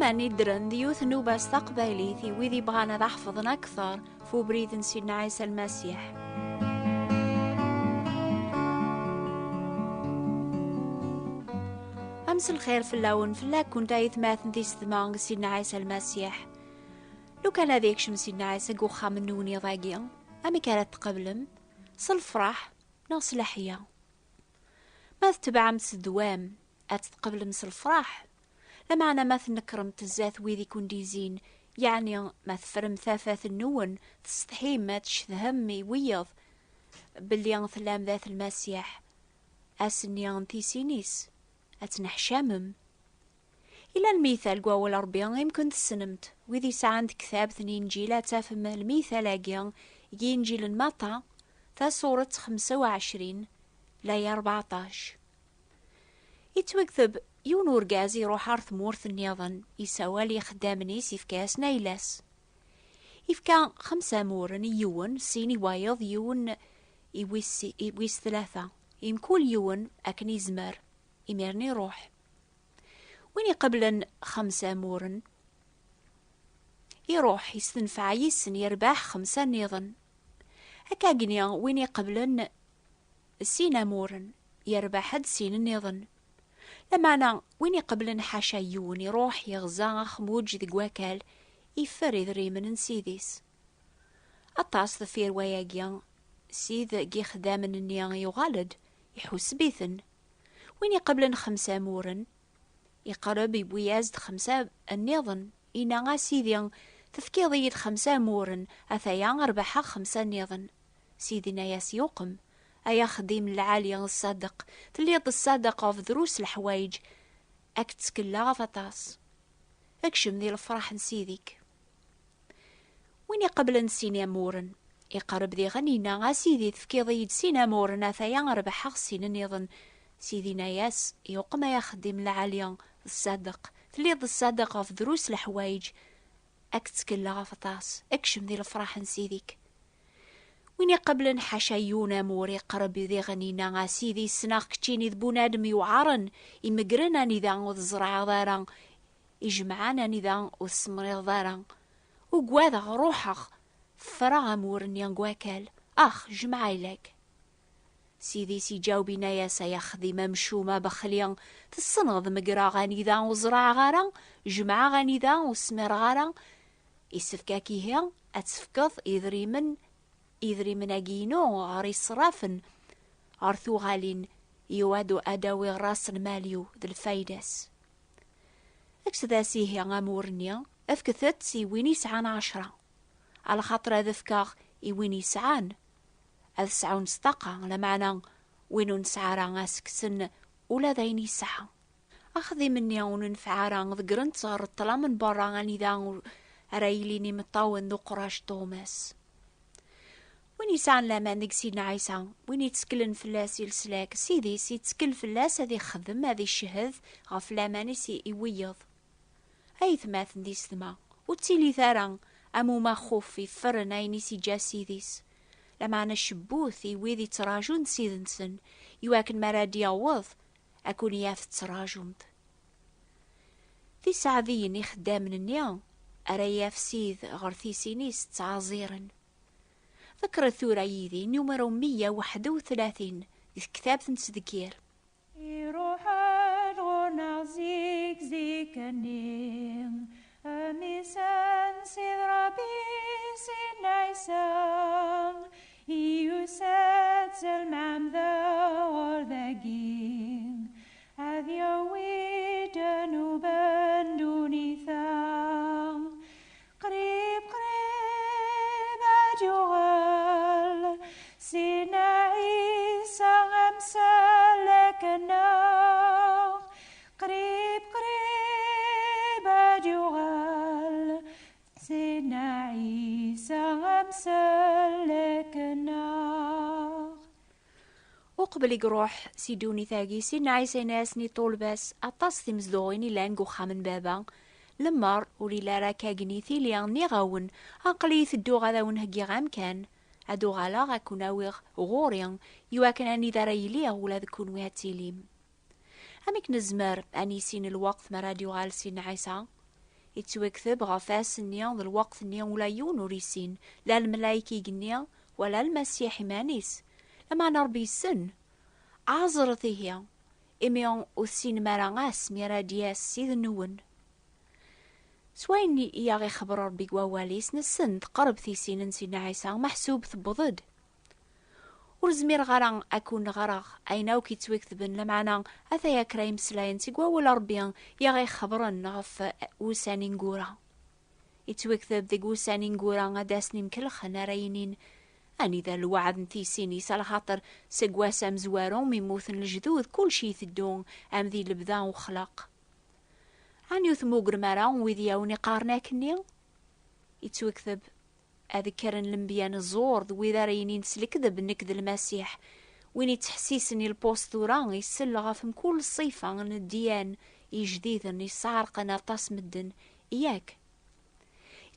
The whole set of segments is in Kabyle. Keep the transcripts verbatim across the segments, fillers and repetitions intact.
Aman iddren d yiwet n nnuba s taqbaylit i wid yebɣan ad ḥefḍen akteṛ f ubrid n Sidna Ɛisa Lmasiḥ. Amselxir fell-awen, fell-akent aytmaten d yessetma deg Sidna Ɛisa Lmasiḥ. Lukan ad ikcem Sidna Ɛisa deg uxxam-nwen iḍ-agi, amek ara t-tqeblem? S lefṛaḥ neɣ s leḥya? Ma tetbeɛem s ddwam, ad t-tqeblem s lefṛaḥ. Lameɛna ma tnekkrem zdat wid i ken-d-izin, yeɛni ma teffrem tafat-nwen, tessetḥim ad tcedhem i wiyeḍ belli tellam d at Lmasiḥ, ass-nni n tisin-is, ad tneḥcamem. Ila lmital deg wawal Ṛebbi imken tessnem-t. Wid yesɛan tektabt n Inǧil ad tafem lmital-agi deg Inǧil n Matta, tasuret xemsa u ɛecrin, laya rbeɛṭac. Yettwakteb, yiwen urgaz iruḥ ar tmurt nniḍen, isawal i ixeddamen-is, ifka-yasen ayla-s. Ifka xemsa amuren i yiwen, sin i wayeḍ, yiwen i wis, i wis tlata, i mkul yiwen akken izmer. Imiren iruḥ. Win iqeblen xemsa amuren, iruḥ, istenfeɛ yis-sen, yerbeḥ xemsa nniḍen. Akkagni, win iqeblen sin amuren, yerbeḥ-d sin nniḍen. Lameɛna, win iqeblen ḥaca yiwen, iruḥ, iɣza axmuǧ deg wakal, iffer idrimen n ssid-is. Aṭas deffir wayagi, ssid n yixeddamen-nni yuɣal-d, iḥuseb-iten. Win iqeblen xemsa amuren, iqerreb, iwwi-yas-d xemsa nniḍen, inna: "A Sidi, tefkiḍ-iyi-d xemsa amuren, ataya rebḥeɣ xemsa nniḍen." Sidi inna-yas: "Yuqem, ay axeddim n lɛali ṣṣadeq, telliḍ d ṣṣadeq ɣef drus leḥwayeǧ, ad k-ttkelleɣ ɣef aṭas. Kcem di lefṛaḥ n ssid-ik." Win iqeblen sin amuren, iqerreb diɣen, inna: "A Sidi, tefkiḍ-iyi-d sin amuren, ataya rebḥeɣ sin nniḍen." Sidi inna-yas: "Yuqem ay axeddim lɛali d ṣṣadeq, telliḍ d ṣṣadeq ɣef drus leḥwayeǧ, ad k-ttkelleɣ ɣef aṭas, kcem di lefṛaḥ n ssid-ik." Win iqeblen ḥaca yiwen amur, iqerreb diɣen, inna: "A Sidi, ssneɣ keččini d bunadem yuɛren, imegren anida ur tẓerɛeḍ ara, ijemɛen anida ur tessemriḍeḍ ara. Ugadeɣ, ruḥeɣ, ffreɣ amur-nni deg wakal. Ax, jmeɛ ayla-k." Ssid-is iǧaweb, inna-yas: "Ay axdim amcum abexli, tessneḍ megreɣ anida ur ẓerɛeɣ ara, jemɛeɣ anida ur smireɣ ara. Issefk-ak ihi ad tefkeḍ idrimen, idrimen-agi-inu ɣer iṣerrafen, ɣer tuɣalin, i ad, ad awiɣ ras lmal-iw d lfayda-s. Kkset-as ihi amur-nni, fket-t i win yesɛan ɛecṛa. Alaxaṭer ad fkeɣ i win yesɛan, ad sɛun s ṭṭaqa, lameɛna win ur nesɛi ara, ad s-kksen ula d ayen yesɛa." Axdim-nni ur nenfeɛ ara, ḍeggren-t ɣer ṭṭlam n berra, anida ur, ara yilin imeṭṭawen d uqrac tuɣmas. Win yesɛan laman deg Sidna Ɛisa, win yetteklen fell-as i leslak, Ssid-is yettkel fell-as ad ixdem, ad icehhed ɣef laman-is i, i wiyeḍ. Aytmaten d yessetma, ur ttilit ara am umaxuf iffren ayen i s-iǧǧa Ssid-is. Lameɛna cebbut i wid yettraǧun Ssid-nsen, iwakken mi ara d-yaweḍ, ad ken-yaf tettraǧum-t. D iseɛdiyen ixeddamen-nni ara yaf Ssid ɣer tisin-is ttɛaẓiren. Ḍekkret tura yid-i numeru meyya u waḥed u tlatin deg tektabt n Ttdekkir. Iruḥ-d ɣur-neɣ zik, zik-nni, amisan Sid Ṛebbi, Sidna Ɛisa, yusa-d s lmeɛmda ɣur dagi, ad yawi ddnub n ddunit-a. Qrib, qrib ad yuɣal Sidna Ɛisa amsellek-nneɣ. Qrib, qrib ad yuɣal Sidna Ɛisa amsellek-nneɣ. Uqbel i iruḥ si ddunit-agi, Sidna Ɛisa yenna-yasen i ṭṭulba-s: "Aṭas timezduɣin i llan deg uxxam n Baba. Lemmer ur yelli ara akkagni tili, nniɣ-awen, aql-iyi tedduɣ ad awen-heggiɣ amkan. Ad uɣaleɣ ad ken-awiɣ ɣur-i, iwakken anida ara iliɣ ula d kunwi ad tilim." Amek nezmer ad nissin lweqt mi ara d-yuɣal Sidna Ɛisa? Yettwakteb ɣef ass-nni d lweqt-nni ula yiwen ur issin, la lmalayek igenni, wala Lmasiḥ iman-is. Lameɛna Ṛebbi yessen. Ɛeẓret ihi, imi ur tessinem ara ass mi ara d-yas Ssid-nwen. S wayen i aɣ-ixebber Ṛebbi deg wawal-is, nessen teqreb tisin n Sidna Ɛisa, meḥsub tewweḍ-d. Ur zmireɣ ara ad ken-ɣreɣ ayen akk yettwaketben, lameɛna ataya kra imeslayen seg wawal n Ṛebbi i aɣ-ixebbren ɣef wussan ineggura. Yettwakteb deg wussan ineggura ad d-asen imkelxen ara yinin: "Anida lweɛd n tisin-is, alaxaṭer seg wass amezwaru mi mmuten lejdud, kullec iteddu am di lebda uxlaq." Ɛni ur temmugrem ara wid i awen-iqqaren akkenni? Yettwakteb: "Ad kkren lenbiya n ẓẓur d wid ara yinin s lekdeb, nekk d Lmasiḥ." Win yettḥessisen i lpusṭ tura isell ɣef mkul ṣṣifa n ddyan ijdiden yesɛerqen aṭas medden, yak?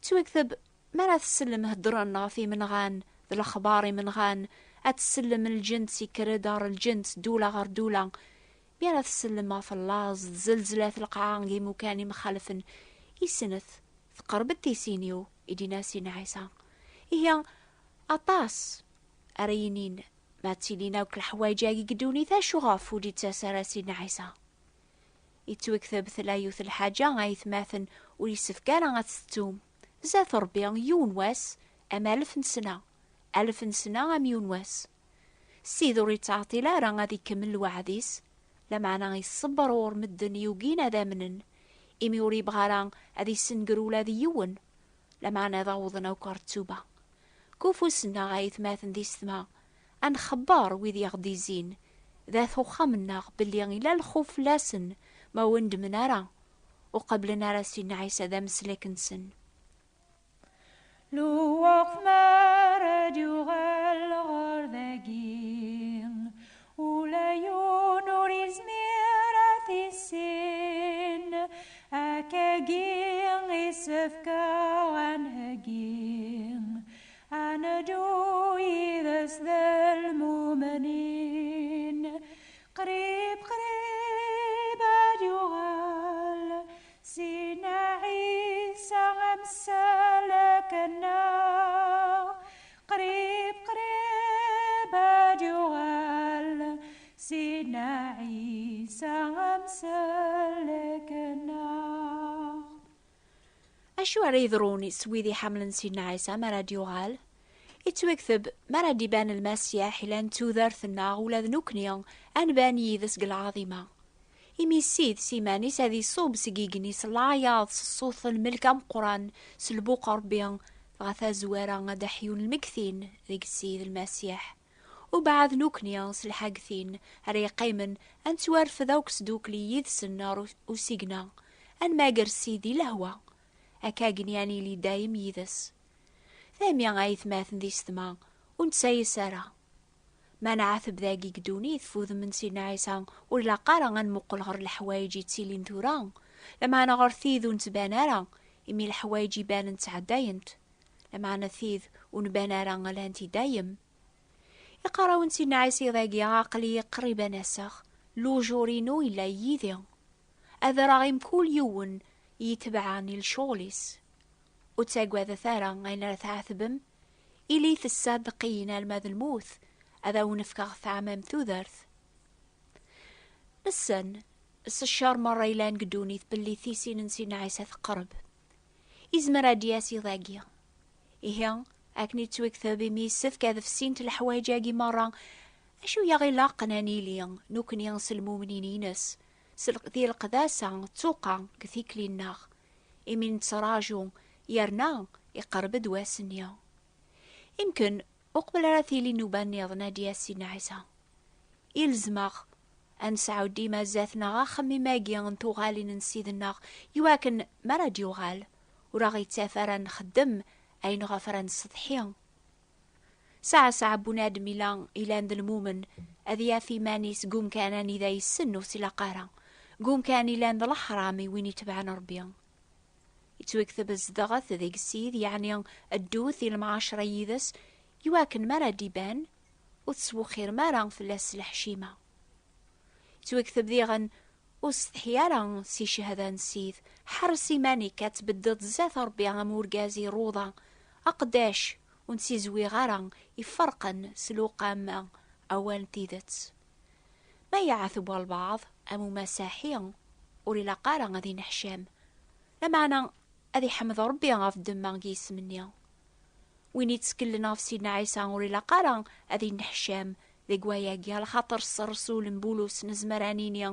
Yettwakteb: "Mi ara tsellem heddren ɣef imenɣan d lexbar imenɣan, ad tsellem lǧens ikker-d ɣer lǧens, ddula ɣer ddula. Mi ara tsellem ɣef llaẓ d zelzlat lqaɛa deg imukan imxalfen, isnet, teqreb-d tisin-iw," i d-yenna Sidna Ɛisa. Ihi, aṭas ara yinin ma ttilin akk leḥwayeǧ-agi deg ddunit, acu ɣef ur d-ittas ara Sidna Ɛisa? Yettwakteb tella yiwet lḥaǧa aytmaten ur yessefk ara ad tt-tettum. Zdat Ṛebbi, yiwen wass am alef n sna, alef n sna am yiwen wass. Ssid ur yettɛeṭṭil ara ad ikemmel lweɛd-is, lameɛna iṣebber ɣur medden yugin ad amnen, imi ur yebɣi ara ad issenger ula d yiwen, lameɛna ad awḍen akk ɣer ttuba. Deg ufus-nneɣ, aytmaten d yessetma, ad nxebber wid i aɣ-d-izzin dat uxxam-nneɣ belli ila lxuf fell-asen, ma ur ndemmen ara, ur qebblen ara Sidna Ɛisa d ameslak-nsen. Lweqt mi ara d-yuɣal ɣer dagi, ula yiwen ur yezmir ad t-issin. Akkagi isefk-aɣ ad nheggi, ad neddu yid-s d lmumnin. Qrib, qrib ad yuɣal Sidna Ɛisa amsellek-nneɣ. Qrib, qrib ad yuɣal Sidna Ɛisa amsellek-nneɣ. Acu ara yeḍrun s wid iḥemmlen Sidna Ɛisa mi ara d-yuɣal? Yettwakteb, mi ara d-iban Lmasiḥ, ilan tudert-nneɣ ula d nekkni ad nban yid-s deg lɛaḍima. Imi Ssid s iman-is ad iṣub seg igenni s leɛyaḍ, s ṣṣut n lmelk ameqqran, s lbuq n Ṛebbi, dɣa tazwara ad d-ḥyun lmegtin deg Ssid Lmasiḥ. Ubeɛd nekkni s lḥagtin ara yeqqimen, ad nettwarfed akk sdukli yid-sen ɣer u-, usigna, ad nmager Ssid di lehwa, akka akken ad nili dayem yid-s. Tami, aytmaten d yessetma, ur nettayes ara. Ma nɛateb dagi deg ddunit, f udem n Sidna Ɛisa, ur ilaq ara ad nmuqel ɣer leḥwayeǧ yettilin tura, lameɛna ɣer tid ur nettban ara, imi leḥwayeǧ ibanen ttɛeddayent, lameɛna tid ur nban ara llant i dayem. Iqqar-awen Sidna Ɛisa dagi: "Aql-iyi qrib ad n-aseɣ, lujur-inu yella yid-i." Ad rreɣ i mkul yiwen i yetebɛen i lecɣel-is. Ur ttagadet ara ayen ara tɛetbem, ilit ṣṣadeqiyin alma d lmut, ad awen-fkeɣ teɛmam tudert. Nessen s ccer merra yellan deg ddunit belli tisin n Sidna Ɛisa teqreb. Izmer ad d-yas iḍ-agi. Ihi, akken i yettwakteb, imi yessefk ad fsint leḥwayeǧ-agi merra, acu i aɣ-ilaqen ad nili, nekkni s lmumnin-ines, s l-, di leqdasa d tuqa deg tikli-nneɣ, imi nettraǧu, yerna iqerreb-d wass-nni. Imken, uqbel ara tili nnuba nniḍen, ad d-yas Sidna Ɛisa. Ilzem-aɣ ad nesɛu dima zdat-neɣ axemmim-agi n tuɣalin n Ssid-nneɣ, iwakken mi ara d-yuɣal, ur aɣ-yettaf ara nxeddem ayen ɣef ara nessetḥi. Saɛa saɛa bunadem ila, ilan d lmumen, ad yaf iman-is deg umkan anida yessen ur s-ilaq ara, deg umkan ilan d leḥram i win itebɛen Ṛebbi. Yettwakteb zedɣet deg Ssid, yeɛni ddut i lemɛacra yid-s, iwakken mi ara d-iban, ur tettwexxirem ara fell-as s leḥcima. Yettwakteb diɣen, Ur setḥi ara si cehda n Ssid, ḥerres iman-ik ad tbeddeḍ zdat Ṛebbi am urgaz iruḍa, aqeddac ur nessizwiɣ ara, iferqen s lewqama awal n tidet. Ma yeɛteb walbeɛḍ am umasaḥi, ur ilaq ara ad inneḥcam, lameɛna ad iḥmed Ṛebbi ɣef ddemma n yisem-nni. Win itteklen ɣef Sidna Ɛisa ur ilaq ara ad inneḥcam deg wayagi, alaxaṭer s rrsul n Bulus nezmer ad nini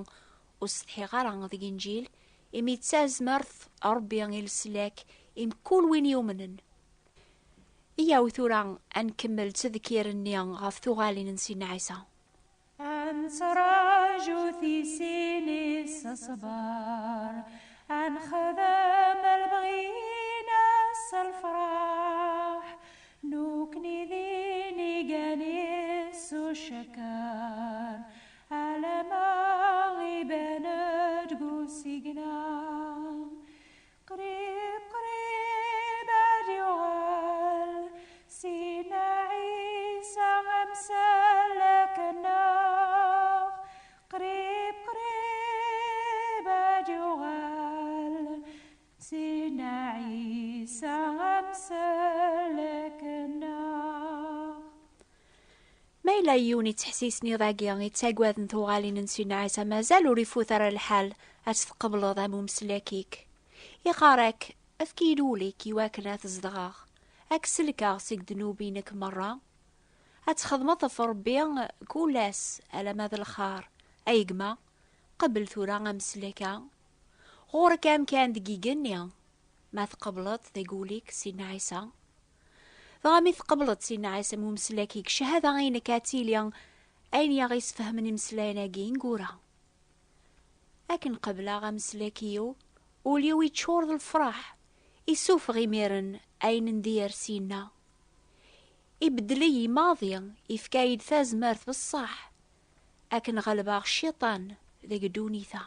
ur setḥiɣ ara deg Inǧil, imi d tazmert Ṛebbi i leslak i mkul win yumnen. Iyyaw tura ad nkemmel ttedkir-nni ɣef tuɣalin n Sidna Ɛisa. Ad nettraǧu tisin-is s ṣṣber, ad nexdem lebɣi-ines s lefraḥ, nukni d inigan-is s ucekker, alama iban-d deg usigna. Qrib, qrib ad yuɣal Sidna Ɛisa amsellek-nneɣ. Qrib, qrib ad yuɣal Sidna Ɛisa amsellek-nneɣ. Ma yella yiwen ittḥessisen iḍ-agi, ittaggaden tuɣalin n Sidna Ɛisa, mazal ur ifut ara lḥal ad tt-tqebleḍ am umslak-ik. Iqqar-ak, efk-iyi-d ul-ik iwakken ad t-zedɣeɣ, ad k-selkeɣ seg ddnub-inek merra. Ad txedmeḍ ɣef Ṛebbi kul ass alamma d lxar. Ay gma, qbel tura amslak-a. Ɣur-k amkan deg igenni, ma tqebleḍ deg ul-ik Sidna Ɛisa. Dɣa mi tqebleḍ Sidna Ɛisa am umslak-ik, cchada-inek ad tili ayen i aɣ-isfehmen imeslayen-agi ineggura. Akken qebleɣ amslak-iw, ul-iw iččur d lefraḥ, isuffeɣ imiren ayen n diri syenna. Ibeddel-iyi maḍi, ifka-yi-d tazmert beṣṣeḥ, akken ɣelbeɣ cciṭan deg ddunit-a.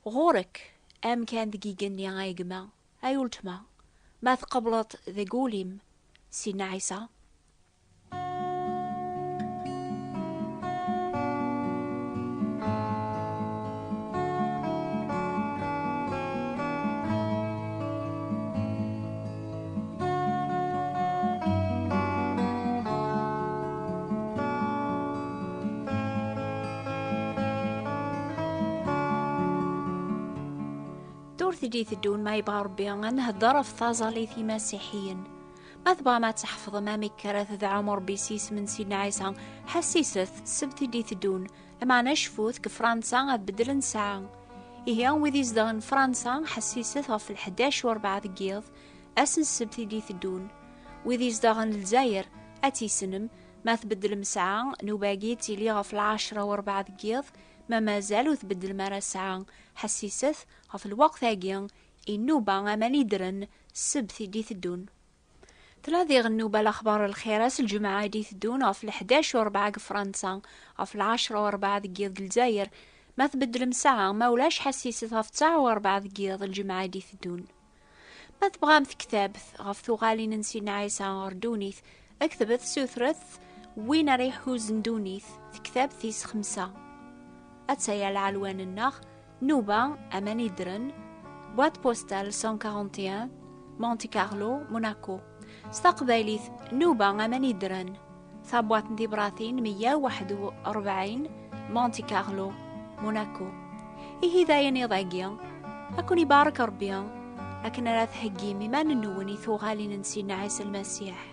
Ɣur-k amkan deg igenni, ay gma, ay uletma, ma tqebleḍ deg ul-im Sidna Ɛisa. Ddurt i d-iteddun, ma yebɣa Ṛebbi, ad nhedder ɣef taẓallit imasiḥiyen. Ma tebɣam ad tḥefḍem amek ara tedɛum Ṛebbi s yisem n Sidna Ɛisa, ḥessiset ssebt i d-iteddun. Lameɛna cfut, deg Fransa ad beddlen ssaɛa. Ihi, wid izedɣen Fransa, ḥessiset ɣef lḥdac u ṛebɛa deg yiḍ, ass n ssebt i d-iteddun. Wid izedɣen Lezzayer, ad tt-issnem, ma tbeddlem ssaɛa, nnuba-agi tili ɣef lɛecṛa u ṛebɛa deg yiḍ, ma mazal ur tbeddlem ara ssaɛa, ḥessiset ɣef lweqt-agi i nnuba aman iddren ssebt i d-iteddun. Tella diɣ nnuba Lexbar Lxir ass lǧemɛa i d-iteddun ɣef lḥdac u ṛebɛa deg Fransa, ɣef lɛecṛa u ṛebɛa deg yiḍ deg Lezzayer, ma tbeddlem ssaɛa, ma ulac ḥessiset ɣef ttesɛa u ṛebɛa deg yiḍ lǧemɛa i d-iteddun. Ma tebɣam tektabt ɣef tuɣalin n Sidna Ɛisa ɣer ddunit, ktbet sutret win ara iḥuzen ddunit, tektabt tis xemsa. Attaya lɛelwan-nneɣ, nnuba aman iddren, boîte postale cent quarante et un, Monte Carlo, Monaco. S taqbaylit, nnuba aman iddren, tabwaṭ n tibratin meyya u waḥed u ṛebɛin, Monte Carlo, Monaco. Ihi dayen iḍ-agi, ad ken-ibarek Ṛebbi akken ara theggim iman-nwen i tuɣalin n Sidna Ɛisa Lmasiḥ.